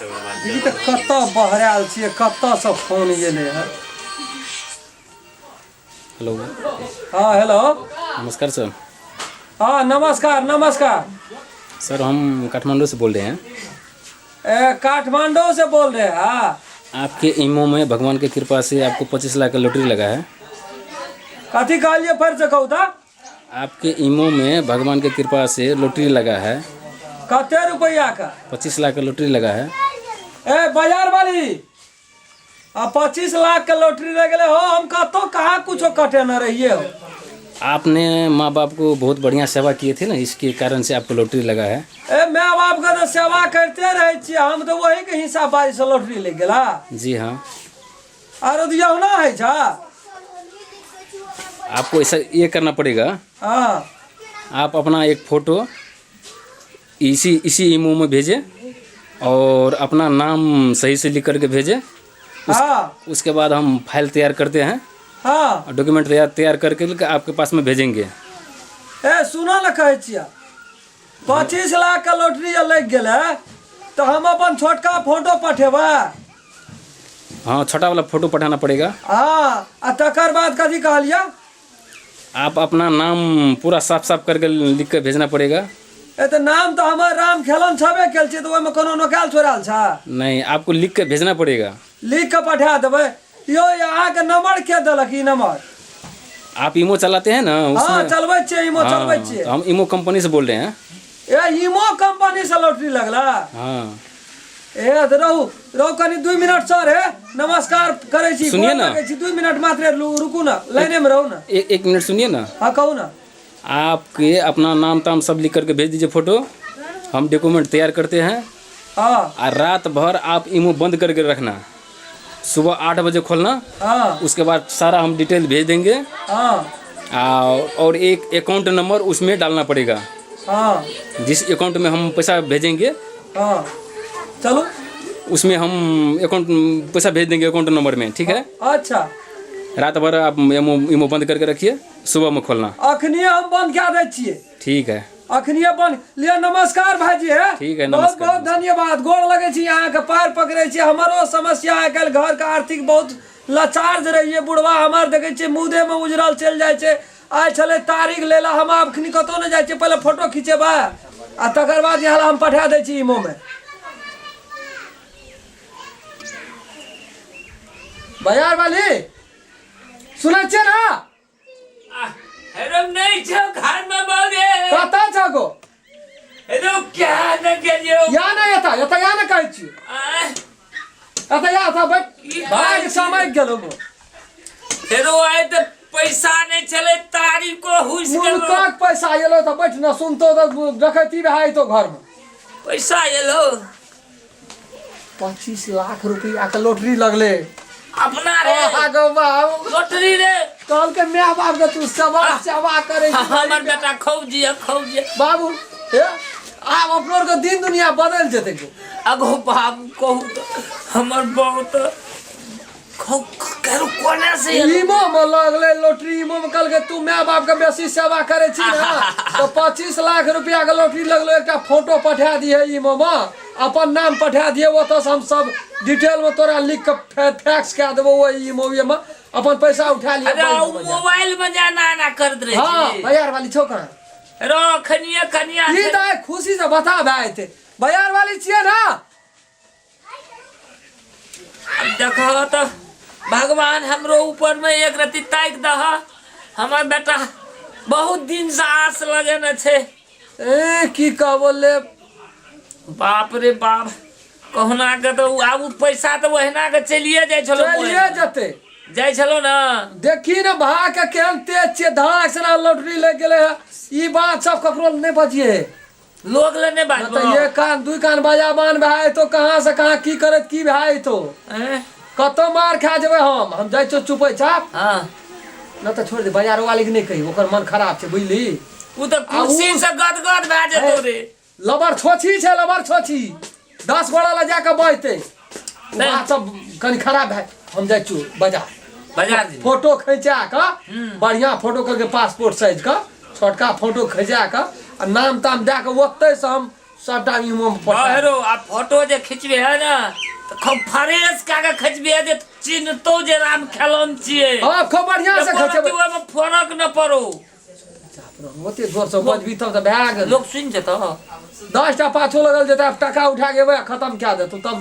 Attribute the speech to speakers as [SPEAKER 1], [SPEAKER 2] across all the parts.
[SPEAKER 1] ई तऽ कतऽ बहरायल छियै कतऽसँ फोन एलै हँ।
[SPEAKER 2] हेलो।
[SPEAKER 1] हाँ, हेलो।
[SPEAKER 2] नमस्कार सर।
[SPEAKER 1] हाँ, नमस्कार नमस्कार।
[SPEAKER 2] सर, हम काठमांडू से बोल रहे हैं।
[SPEAKER 1] ए, काठमांडू से बोल रहे हैं? हाँ।
[SPEAKER 2] आपके इमो में भगवान के कृपा से आपको 25 लाख का लॉटरी लगा है।
[SPEAKER 1] कथी कहलिए, फिर से कहू तऽ।
[SPEAKER 2] आपके इमो में भगवान के कृपा से लॉटरी लगा है।
[SPEAKER 1] कते रुपया का?
[SPEAKER 2] 25 लाख का लॉटरी लगा है।
[SPEAKER 1] ए बाजार वाली, आ 25 लाख के लॉटरी लग गेलै हो। हम कतौ कहाँ कुछो कटेने रहिए हो।
[SPEAKER 2] आपने माँ बाप को बहुत बढ़िया सेवा किए थे ना, इसके कारण से आपको लॉटरी लगा है।
[SPEAKER 1] ए, माय बाप के तऽ सेवा करते रहै छियै हम, तऽ वही के हिसाब बारी से लॉटरी लग गेला।
[SPEAKER 2] जी हाँ।
[SPEAKER 1] आरो दियौ ना होइ छ।
[SPEAKER 2] आपको ऐसा ये करना पड़ेगा। आप अपना एक फोटो इसी इसी इमो में भेजें और अपना नाम सही से लिख करके भेजें। उसके बाद हम फाइल तैयार करते हैं और डॉक्यूमेंट तैयार तैयार करके आपके पास में भेजेंगे।
[SPEAKER 1] ए, सुनो ने, कहै छियै 25 लाख के लॉटरी जे लागि गेलै तऽ हम अपन छोटका फोटो पठेबै।
[SPEAKER 2] हाँ, छोटा वाला फोटो पठाना पड़ेगा।
[SPEAKER 1] हाँ, आ तकर बाद कथी कहलियै?
[SPEAKER 2] आप अपना नाम पूरा साफ साफ करके लिख कर भेजना पड़ेगा।
[SPEAKER 1] ए, तऽ नाम तऽ हमर राम खेलन छबे केल छै, तऽ ओहिमे कोनो नोकायल छोड़ायल छै?
[SPEAKER 2] नहीं, आपको लिख कर भेजना पड़ेगा।
[SPEAKER 1] लिख कऽ पठा देबै। यौ, अहाँके नंबर के देलक ई नंबर?
[SPEAKER 2] आप इमो चलाते हैं ना?
[SPEAKER 1] उसमें चलबै छियै, इमो चलबै छियै।
[SPEAKER 2] तो हम इमो कंपनी से बोल रहे हैं।
[SPEAKER 1] ए, इमो कंपनी से लॉटरी लगला?
[SPEAKER 2] हाँ।
[SPEAKER 1] ए, तऽ रहू रहू कनि 2 मिनट सर। हे, नमस्कार करै छी।
[SPEAKER 2] सुनिए
[SPEAKER 1] गोर
[SPEAKER 2] ना।
[SPEAKER 1] लगै छी, 2 मिनट मात्र रुकू ना, लाइने में रहू ना।
[SPEAKER 2] एक एक मिनट सुनिए ना।
[SPEAKER 1] हाँ, कहू ना।
[SPEAKER 2] आपके अपना नाम ताम सब लिख करके भेज दीजिए फोटो, हम डॉक्यूमेंट तैयार करते हैं। और रात भर आप इमो बंद करके रखना, सुबह 8 बजे खोलना। उसके बाद सारा हम डिटेल भेज देंगे। और एक अकाउंट नंबर उसमें डालना पड़ेगा। जिस अकाउंट में हम पैसा भेजेंगे,
[SPEAKER 1] हाँ, चलू।
[SPEAKER 2] उसमें हम अकाउंट पैसा भेज देंगे अकाउंट नंबर में, ठीक है?
[SPEAKER 1] अच्छा।
[SPEAKER 2] रात भर आप इमो इमो बंद करके रखिए, सुबह में खोलना।
[SPEAKER 1] अखनिए हम बंद कए दै छियै।
[SPEAKER 2] ठीक है।
[SPEAKER 1] अखनिए बंद। लिअ, नमस्कार भाईजी। है,
[SPEAKER 2] ठीक है,
[SPEAKER 1] बहुत
[SPEAKER 2] नमस्कार,
[SPEAKER 1] बहुत धन्यवाद। गोर लगै छी अहाँके, पैर पकड़ै छी। हमरो समस्या आइ काल्हि घरके आर्थिक बहुत लाचार जे रहियै। बुढ़वा हमर देखै छियै मुदेमे उजरल चलि जाइ छै। आइ छलै तारीख लै लए, हम आब अखनी कतहु नहि जाइ छियै। पहिले फोटो खिचेबै आ तकर बाद यहाँ हम पठा दै छी इमोमे। बाजार वाली, सुनै छियै ने?
[SPEAKER 3] हेरो, नहीं छो घर में बोले।
[SPEAKER 1] कतऽ छौ गो?
[SPEAKER 3] हेरो, क्या न गेलियो।
[SPEAKER 1] या ने एतऽ, एतऽ या ने, कहै छी।
[SPEAKER 3] आय,
[SPEAKER 1] एतऽ या, एतऽ बैठ। भाग समय गेलौ गो।
[SPEAKER 3] हेरो, आय तऽ पैसा नहीं छले, तारीख को हुस गेलो।
[SPEAKER 1] मुल्कक पैसा एलो तऽ बैठ न, सुनतो तऽ डकैती भए जेतौ घरमे।
[SPEAKER 3] पैसा एलो?
[SPEAKER 1] 25 लाख रुपया के लॉटरी लगले।
[SPEAKER 3] अपना रे।
[SPEAKER 1] आहा गो बाबू।
[SPEAKER 3] लॉटरी रे।
[SPEAKER 1] कहलकै माय बाप के तू सेवा सेवा करै छी।
[SPEAKER 3] हमर बेटा खूब जिया, खूब जिया।
[SPEAKER 1] बाबू हे, आब अपनो आरके दिन दुनिया बदलि जेतै गो।
[SPEAKER 3] अगो बाबू, कहू तऽ हमर बहुत खूब करू, कोना से एलो?
[SPEAKER 1] इमो में लगले लॉटरी, इमो में। कहलकै तू माय बाप के बेसी सेवा करै छी ने, तऽ 25 लाख रुपया के लॉटरी लगलो। एकटा फोटो पठा दिहे इमो में, अपन नाम पठा दिहे, ओतऽ से हम सब डिटेल में तोरा लिख के फैक्स कए देबो। ओहि इमो में अपन पैसा उठा लिहे।
[SPEAKER 3] अरे
[SPEAKER 1] बैंक
[SPEAKER 3] ओ
[SPEAKER 1] में जा।
[SPEAKER 3] मोबाइल में जाना आना करत रहे छी।
[SPEAKER 1] भैयार वाली छौ कहाँ?
[SPEAKER 3] रो खनिया खनिया।
[SPEAKER 1] ई तऽ खुशी से बता भए जेतै। भैयार वाली छियै ना?
[SPEAKER 3] अब देखो तो भगवान हमरो ऊपर में एक रति ताकि दह। हमर बेटा बहुत दिन से आस लगेने छै।
[SPEAKER 1] ए, की कहबो ले।
[SPEAKER 3] बाप रे बाप, कहुना के तऽ आब उ पैसा तऽ ओहिना के चलिए जाइ छलो।
[SPEAKER 1] चलिए जेतै।
[SPEAKER 3] जाइ छलो ने।
[SPEAKER 1] देखी ने भा के केहन तेज छियै, धड़ाक से लॉटरी लागि गेलै है। ई बात सब ककरो नहि बजिए।
[SPEAKER 3] लोग ले नहीं
[SPEAKER 1] न
[SPEAKER 3] बाजबो।
[SPEAKER 1] तऽ एक कान दुई कान बजाबान भए जेतौ, कहाँ से कहाँ की करैत की भए जेतौ।
[SPEAKER 3] हैं?
[SPEAKER 1] कतौ मार खा जेबै हम। हम जाइ छियौ चुपै चाप। न तऽ छोड़ि दे, बाजार वाली के नहि कही, ओकर मन खराब छै, बुझली?
[SPEAKER 3] उ तऽ खुशी से गदगद भए जेतौ रे।
[SPEAKER 1] लबर छोछी छै, लबर छोछी, 10 गोड़ा लऽ जाकऽ बजतै। ओ बात सब कनि खराब भए। हम जाइ छियौ बाजार।
[SPEAKER 3] बाजार जेबै?
[SPEAKER 1] फोटो खिंचा कऽ, बढ़िया फोटो करके, पासपोर्ट साइज का छोटका फोटो खिंचा कऽ आ नाम ताम दए कऽ ओतहि से हम सबटा इमो में पठा
[SPEAKER 3] बाहरो आ फोटो जे खिचबे है ना तऽ खूब फ्रेश कए के खिचबे जे चिन्हतो जे राम खेलौन छियै।
[SPEAKER 1] हाँ, खूब बढ़िया से
[SPEAKER 3] एको रत्ती
[SPEAKER 1] खिचेबै।
[SPEAKER 3] ओहिमे फरक न पड़ो।
[SPEAKER 1] ओते जोर से बजबी तब तऽ भए गेल।
[SPEAKER 3] लोक सुनि जेतौ।
[SPEAKER 1] 10 टा पाछू लगल जेतै, आब टका उठा के एबै आ खतम कए देतौ, तब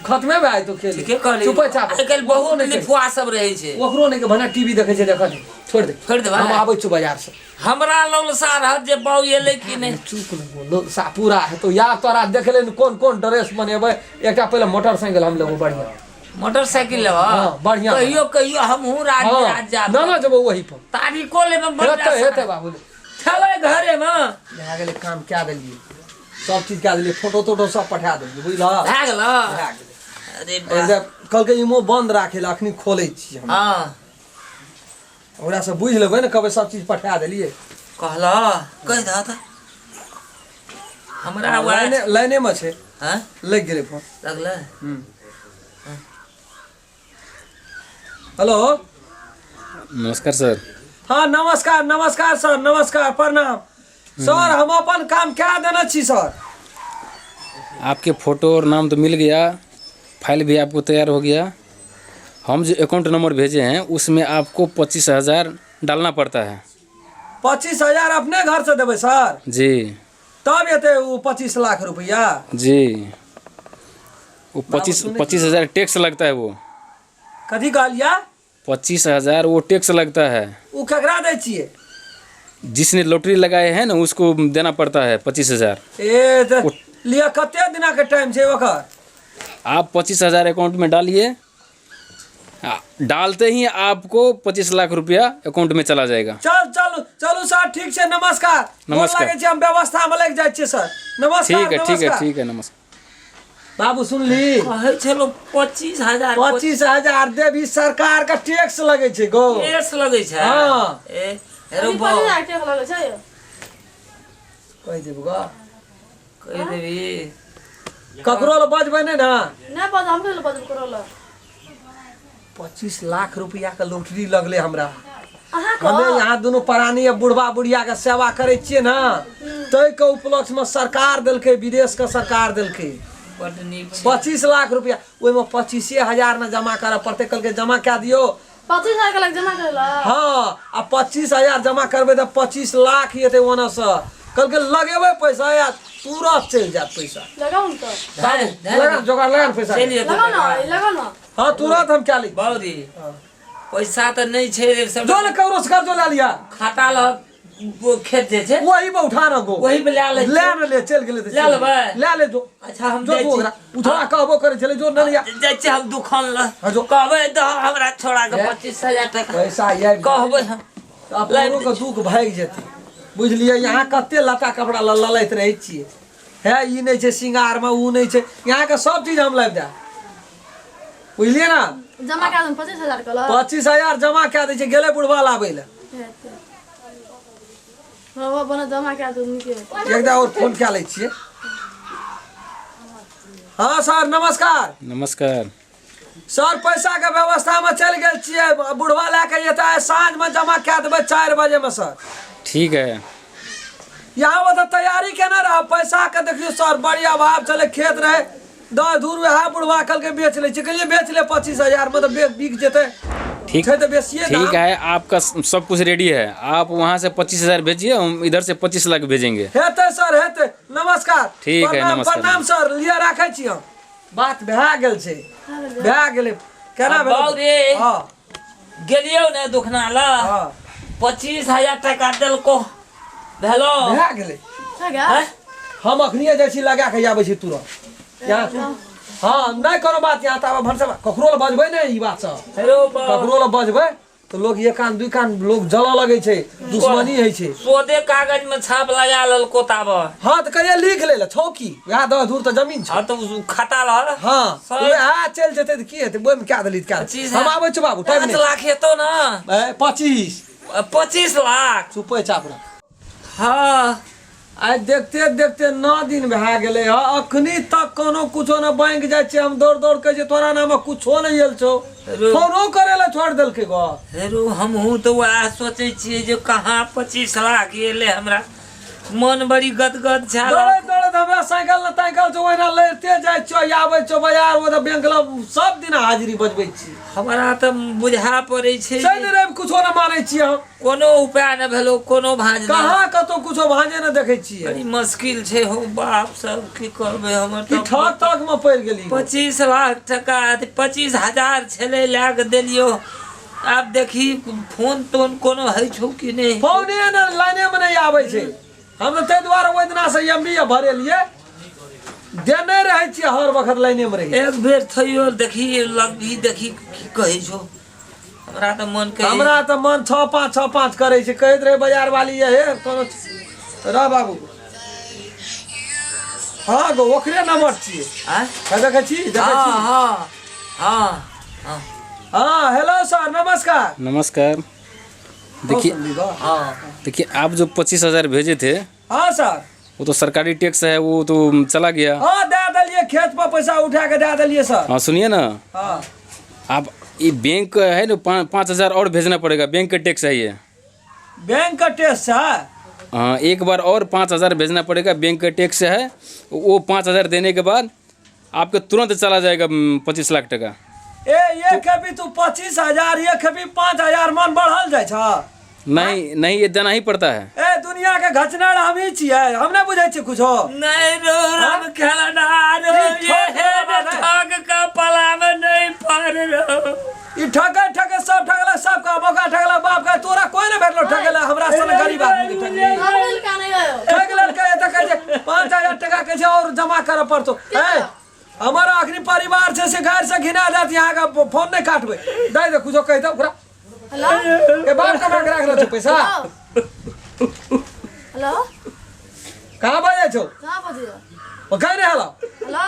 [SPEAKER 1] खतमे भए जेतौ खेल।
[SPEAKER 3] ठीके कहली।
[SPEAKER 1] चुपे चाप।
[SPEAKER 3] आइ काल्हि बहुत
[SPEAKER 1] ओकरो नहि कहि।
[SPEAKER 3] लिफुआ सब रहै छै।
[SPEAKER 1] ओकरो नहि भने टीवी देखै छै, देखऽ दे, छोड़ि दे।
[SPEAKER 3] छोड़ि देबै?
[SPEAKER 1] हम आबै छी बाजार से।
[SPEAKER 3] हमरा लौलसा रहत जे बाउ एलै कि नहि।
[SPEAKER 1] चुप ने, लौलसा पूरा हेतौ या तोरा देखले ने कोन कोन ड्रेस बनेबै। एकटा पहिले मोटरसाइकिल हम लेबो बढ़िया।
[SPEAKER 3] मोटरसाइकिल लेबऽ?
[SPEAKER 1] हाँ, बढ़िया।
[SPEAKER 3] कहियो कहियो हमहूँ राज राज जाब।
[SPEAKER 1] ना ना जेबो वही पर।
[SPEAKER 3] तारीखो लेबे बड़।
[SPEAKER 1] हेतै हेतै बाबू।
[SPEAKER 3] छलै घरे मे।
[SPEAKER 1] भए गेलै काम, कए देलियै सब चीज कए देलियै, फोटो तोटो सब पठा देलियै, बुझलह?
[SPEAKER 3] भए गेल।
[SPEAKER 1] भए गेलै।
[SPEAKER 3] अरे वाह।
[SPEAKER 1] एकदम कहलकै इमो बंद राखै लए, अखनी खोलै छी हम। ओकरा से बुझि लेबै ने, कहबै सब चीज पठा देलियै।
[SPEAKER 3] कहलह कहि दह तऽ हमरा वएह
[SPEAKER 1] लाइने लाइने मे छै।
[SPEAKER 3] हँ।
[SPEAKER 1] लागि गेलै फोन।
[SPEAKER 3] लगलै।
[SPEAKER 1] हेलो।
[SPEAKER 2] नमस्कार सर।
[SPEAKER 1] हाँ, नमस्कार नमस्कार सर, नमस्कार, प्रणाम सर। हम अपन काम कए देने छी सर।
[SPEAKER 2] आपके फोटो और नाम तो मिल गया, फाइल भी आपको तैयार हो गया। हम जो अकाउंट नंबर भेजे हैं उसमें आपको 25,000 डालना पड़ता है।
[SPEAKER 1] 25,000 अपने घर से देबै सर?
[SPEAKER 2] जी।
[SPEAKER 1] तब एतै ओ 25 लाख रुपया?
[SPEAKER 2] जी, वो पच्चीस
[SPEAKER 1] सुनै।
[SPEAKER 2] 25,000 टैक्स लगता है वो।
[SPEAKER 1] कथी कहलियै?
[SPEAKER 2] 25,000 वो टैक्स लगता है।
[SPEAKER 1] ओ केकरा दै छियै?
[SPEAKER 2] जिसने लॉटरी लगाए हैं ना, उसको देना पड़ता है 25,000।
[SPEAKER 1] ए तऽ लिअ, कते दिना के टाइम छै ओकर?
[SPEAKER 2] आप 25,000 अकाउंट में डालिए, डालते ही आपको 25 लाख रुपया अकाउंट में चला जाएगा।
[SPEAKER 1] चल चलू चलू सर, ठीक छै, नमस्कार। गोर
[SPEAKER 2] नमस्कार।
[SPEAKER 1] लागै छी, हम व्यवस्था मे लागि जाइ छियै सर, नमस्कार।
[SPEAKER 2] ठीक है, ठीक है।
[SPEAKER 1] नमस्कार।
[SPEAKER 2] ठीक है, नमस्कार।
[SPEAKER 1] बाबू, सुनली?
[SPEAKER 3] कहै छलो 25,000।
[SPEAKER 1] 25,000 देवी, सरकार के टैक्स लगै छै गो।
[SPEAKER 3] टैक्स लगै छै?
[SPEAKER 1] हाँ।
[SPEAKER 3] ए हेरो।
[SPEAKER 4] अभी 25,000 टैक्स लगै छै?
[SPEAKER 1] कहि देबो ग।
[SPEAKER 3] कहि देबी।
[SPEAKER 1] ककरो लए बजबै नहि ने?
[SPEAKER 4] नहि बज, हम कथी लए बजबै ककरो लए?
[SPEAKER 1] 25 लाख रुपया के लॉटरी लगलै हमरा।
[SPEAKER 4] अहाँके?
[SPEAKER 1] हमे यहाँ दुनू प्राणी आ बुढ़बा बुढ़िया के सेवा करै छियै ने, ताहि के उपलक्ष्य में सरकार देलकै, विदेश के सरकार देलकै।
[SPEAKER 3] बड्ड नीक छै।
[SPEAKER 1] 25 लाख रुपया, ओहिमे 25,000 ने जमा करऽ पड़तै। कहलकै जमा कए दियौ।
[SPEAKER 4] 25,000 के लग जमा करै लए?
[SPEAKER 1] हँ, आ 25,000 जमा करबै तऽ 25 लाख एतै ओनऽसँ। कहलकै लगेबै पैसा आ तुरत चलि जायत पैसा।
[SPEAKER 4] लगाउ ने तऽ।
[SPEAKER 1] बाबू, लगा जोगाड़, लगा ने पैसा।
[SPEAKER 3] चलि जेतौ।
[SPEAKER 4] लगाउ ने, लगाउ ने।
[SPEAKER 1] हँ, तुरंत हम कए ली।
[SPEAKER 3] बाबूजी, पैसा तऽ नहि छै सब।
[SPEAKER 1] जो ने ककरो से कर्जो लए लिया।
[SPEAKER 3] खाता लग वो खेत जे छै।
[SPEAKER 1] वही पे उठा न गो।
[SPEAKER 3] वही पे लए लै
[SPEAKER 1] ले ने ले, चलि गेलै तऽ।
[SPEAKER 3] लए लेबै?
[SPEAKER 1] लए ले जो।
[SPEAKER 3] अच्छा, हम
[SPEAKER 1] जो
[SPEAKER 3] जाइ
[SPEAKER 1] तू
[SPEAKER 3] छी।
[SPEAKER 1] ओकरा उठा कहबो करै छलै, जो न लिया।
[SPEAKER 3] जाइ छी हम दुकान लग।
[SPEAKER 1] हाँ, जो।
[SPEAKER 3] कहबै दह हमरा छोड़ा के
[SPEAKER 1] ले।
[SPEAKER 3] 25,000 टका।
[SPEAKER 1] पैसा आबि
[SPEAKER 3] कहबै हम।
[SPEAKER 1] तऽ अपनो के दुख भागि जेतै, बुझलियै? यहाँ कते लत्ता कपड़ा ल ललैत रहै छियै। हे, ई नहि छै सिंगारमे, ओ नहि छै, यहाँके सब चीज हम लाबि देब, बुझलियै ने?
[SPEAKER 4] जमा कए देब 25,000 के लग?
[SPEAKER 1] 25,000 जमा कए दै छै। गेलै बुढ़बा लाबै लए।
[SPEAKER 4] हेतै। हँ, बना जमा कए देब नीके।
[SPEAKER 1] एकटा और फोन कए लै छियै। हँ सर, नमस्कार।
[SPEAKER 2] नमस्कार।
[SPEAKER 1] सर, पैसा के व्यवस्था में चलि गेल छियै। बुढ़वा लए के एतै, साँझ में जमा कए देबै 4 बजे में सर।
[SPEAKER 2] ठीक है।
[SPEAKER 1] यहाँ तऽ तैयारी केने रह पैसा के। देखियौ सर, बड़ी अभाव छलै, खेत रहे 10 धूर, वएह बुढ़वा कहलकै बेच लै छियै। कहलियै बेच ले, 25,000 में तऽ बेच बिक जेतै।
[SPEAKER 2] ठीक।
[SPEAKER 1] छै तऽ बेसिए
[SPEAKER 2] ठीक
[SPEAKER 1] दाम।
[SPEAKER 2] है, आपका सब कुछ रेडी है। आप वहाँ से 25,000 भेजिए, हम इधर से 25 लाख भेजेंगे।
[SPEAKER 1] हेतै सर, हेतै। नमस्कार।
[SPEAKER 2] ठीक है,
[SPEAKER 1] प्रणाम।
[SPEAKER 2] नमस्कार।
[SPEAKER 1] प्रणाम सर, लिअ, राखै छी हम। बात भए गेल छै, भए गेलै। केना
[SPEAKER 3] आ बाउ
[SPEAKER 1] भेलै?
[SPEAKER 3] रे।
[SPEAKER 1] हँ।
[SPEAKER 3] गेलियौ ने दुखना लग।
[SPEAKER 1] हँ।
[SPEAKER 3] 25,000 टका देलको, भेलो।
[SPEAKER 1] भए गेलै।
[SPEAKER 4] भए गेल?
[SPEAKER 3] हैं?
[SPEAKER 1] हम अखनिए जाइ छी, लगा के आबै छी तुरंत यहाँ। हँ, नहि कोनो बात। यहाँ तऽ आब भनसा ककरो लए बजबै ने ई बात सब।
[SPEAKER 3] हेरो बाउ।
[SPEAKER 1] ककरो लए बजबै तऽ लोग एक कान दुई कान लोग जलऽ लगै छै, दुश्मनी होइ छै।
[SPEAKER 3] सोदे कागज में छाप लगा लेलको ताब।
[SPEAKER 1] हँ, तऽ कहिया लिख ले छौ की, वएह 10 धूर तऽ जमीन छै।
[SPEAKER 3] हाँ, तऽ उ खाता लह।
[SPEAKER 1] हँ, वएह चलि जेतै तऽ की हेतै? ओहिमे कए देली तऽ कए
[SPEAKER 3] 25।
[SPEAKER 1] हम आबै छी बाबू, टाइम
[SPEAKER 3] 5
[SPEAKER 1] नहि।
[SPEAKER 3] लाख हेतौ ने?
[SPEAKER 1] ए, 25।
[SPEAKER 3] 25 लाख।
[SPEAKER 1] चुपे चाप रह। आइ देखते देखते 9 दिन भए गेलै हँ, अखनी तक कोनो कुछो ने। बैंक जाइ छियै हम दौड़ दौड़ के, जे तोरा नाम कुछो नहि आयल छौ। फोनो करे लए छोड़ि देलकै गो।
[SPEAKER 3] हेरो, हमहूँ तऽ वएह सोचै छियै जे कहाँ 25 लाख एलै। हमरा मन बड़ी गदगद छल।
[SPEAKER 1] दौड़ैत दौड़ैत। तऽ हमरा साइकिल ने ताइकिल छौ ओहिना लड़िते जाइ छियौ आबै छियौ बाजार ओतऽ बैंक लग सब दिन हाजिरी बजबै छी।
[SPEAKER 3] हमरा तऽ बुझा पड़ै छै
[SPEAKER 1] शनि रवि कुछो ने मानै छियै हम।
[SPEAKER 3] कोनो उपाय नहि भेलो, कोनो भाँज नहि।
[SPEAKER 1] कहाँ कतौ कुछो भाँजे ने देखै छियै।
[SPEAKER 3] बड़ी मुश्किल छै हो बाप सब, की करबै हमर
[SPEAKER 1] की
[SPEAKER 3] तऽ
[SPEAKER 1] ठक ठक मे पड़ि गेली।
[SPEAKER 3] 25 लाख टका 25,000 छलै लए कऽ देलियौ। आब देखी फोन तोन कोनो होइ छौ कि नहि।
[SPEAKER 1] फोने ने लाइने मे नहि आबै छै। हम तऽ ताहि दुआरे ओहि दिना से एम बी भरेलियै, देने रहै छियै हर वक्त लाइने मे रही।
[SPEAKER 3] एक बेर थैयो देखी लगभी, देखी की कहै छौ। हमरा तऽ मन कहै,
[SPEAKER 1] हमरा तऽ मन 6 5 6 5 करै छै। कहैत रहै बाजार वाली ये हे कोनो रह बाबू। हाँ गो ओकरे नंबर छियै।
[SPEAKER 3] आँय?
[SPEAKER 1] हे देखै छी, देखै छी।
[SPEAKER 3] हाँ, हाँ, हाँ, हाँ।
[SPEAKER 1] हाँ हेलो सर नमस्कार।
[SPEAKER 2] नमस्कार। देखिए
[SPEAKER 3] हाँ
[SPEAKER 2] देखिए आप जो 25,000 भेजे थे,
[SPEAKER 1] हाँ सर,
[SPEAKER 2] वो तो सरकारी टैक्स है, वो तो चला गया।
[SPEAKER 1] हाँ दे दिलिए, खेत पर पैसा उठा के दे दिलिए सर।
[SPEAKER 2] हाँ सुनिए ना,
[SPEAKER 1] हाँ
[SPEAKER 2] आप ये बैंक है ना, 5,000 और भेजना पड़ेगा, बैंक का टैक्स है ये।
[SPEAKER 1] बैंक का टैक्स है?
[SPEAKER 2] हाँ एक बार और 5,000 भेजना पड़ेगा, बैंक का टैक्स है। वो 5,000 देने के बाद आपके तुरंत चला जाएगा 25 लाख टका।
[SPEAKER 1] ए एक खेपी तू 25,000, एक खेपी 5,000 मन बढ़ल जाइ छ।
[SPEAKER 2] नहीं नहीं ये देना ही पड़ता है।
[SPEAKER 1] ए दुनिया के घचनार हम ही छियै, हम नहीं बुझै छियै कुछो।
[SPEAKER 3] नहीं रो राम खेलना रो,
[SPEAKER 1] ई
[SPEAKER 3] ये
[SPEAKER 1] ठग
[SPEAKER 3] हे
[SPEAKER 1] वाला
[SPEAKER 3] रे
[SPEAKER 1] नहीं।
[SPEAKER 3] ठग का पला में नहीं पड़ रो।
[SPEAKER 1] ई ठगे ठगे सब ठगला, सबके मौका ठगला बाप के, तोरा कोई नहीं भेटलो ठगला, हमरा सन गरीब आदमी के ठगली।
[SPEAKER 4] घर का नहीं आयो।
[SPEAKER 1] ठग लेलकै तऽ कहै छै 5,000 टका कहै छै और जमा करऽ पड़तौ। ए हमर अखनी परिवार छै से घर से घिना जात, यहाँ के फोन नहीं काटबै। दे दे कुछो कहि दे ओकरा।
[SPEAKER 4] हेलो
[SPEAKER 1] ए बाप कमा के राखल छौ पैसा।
[SPEAKER 4] हेलो
[SPEAKER 1] कहाँ बजै छौ?
[SPEAKER 4] कहाँ बजै?
[SPEAKER 1] ओ कहि नहि हेलो।
[SPEAKER 4] हेलो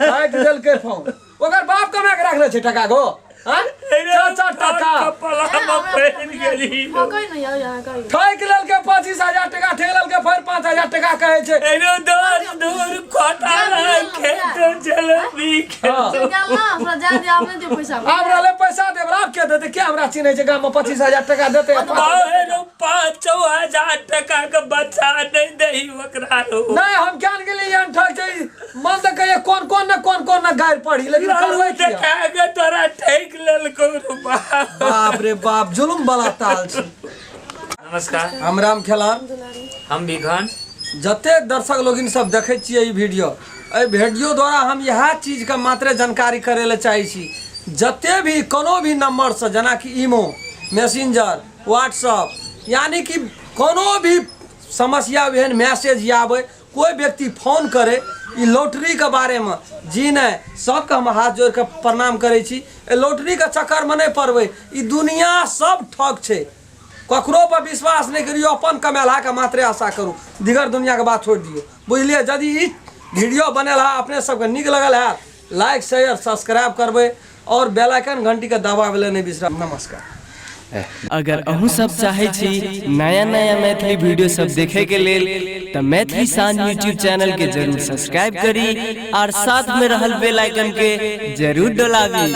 [SPEAKER 1] काटि देलकै फोन। ओकर बाप कमा के राखले छै टका गो। हाँ? चार चार टका
[SPEAKER 3] पला में पड़ गेली।
[SPEAKER 4] हाँ कहि नहीं आयो यहाँ कहि।
[SPEAKER 1] ठकि लेलकै 25,000 टका, ठकि लेलकै फेर 5,000 टका कहै छै।
[SPEAKER 3] एनो 10 दूर खोटा खेत जलबी खेत।
[SPEAKER 1] हाँ।
[SPEAKER 4] चल गेल ना, हमरा जा दे, आब नहि दियौ पैसा।
[SPEAKER 1] आब रहलै पैसा देब, आब के देतै? के हमरा चिन्है छै गाममे 25,000 टका देतै?
[SPEAKER 3] 5,000 टका के बच्चा नहीं दही ओकरा रो।
[SPEAKER 1] नहीं हम क्या गेलियै एहन ठक छै, मन तऽ कहैए कोन कोन ने कोन कोन ने गारि पढ़ी, लेकिन करबै की?
[SPEAKER 3] देखा के तोरा ठकि लेलकौ रो बाप।
[SPEAKER 1] बाप रे बाप, जुलुम वाला ताल छै।
[SPEAKER 3] नमस्कार,
[SPEAKER 1] हम राम खेलान,
[SPEAKER 3] हम भिखन।
[SPEAKER 1] जतेक दर्शक लोगिन सब देखै छियै ई वीडियो, एहि वीडियो द्वारा हम इएह चीजके मात्रे जानकारी करै लए चाहै छी। जते भी कोनो भी नंबरसँ, जेनाकि ईमो, मैसेंजर, व्हाट्सअप, यानी कि कोनो भी समस्या एहन मैसेज आबै, कोई व्यक्ति फोन करे ई लॉटरीके बारेमे, जी नहि, सबके हम हाथ जोड़िके प्रणाम करै छी। एहि लॉटरीके चक्करमे नहि पड़बै, ई दुनिया सब ठग छै, ककरो पर विश्वास नहि करियौ, अपन कमेलहाके मात्रे आशा करू, दिगर दुनियाके बात छोड़ि दियौ, बुझलियै? यदि ई वीडियो बनल है अपने सबके नीक लगल है, लाइक शेयर सब्सक्राइब करबै और बेल आइकन घंटी के दबाबै लए नहि बिसरब। नमस्कार।
[SPEAKER 5] अगर अहूँ सब चाहे छी नया नया मैथिली वीडियो सब देखे के लेल त मैथिली शान यूट्यूब चैनल के जरूर सब्सक्राइब करी और साथ में रहल बेल आइकन के जरूर डोलाबी।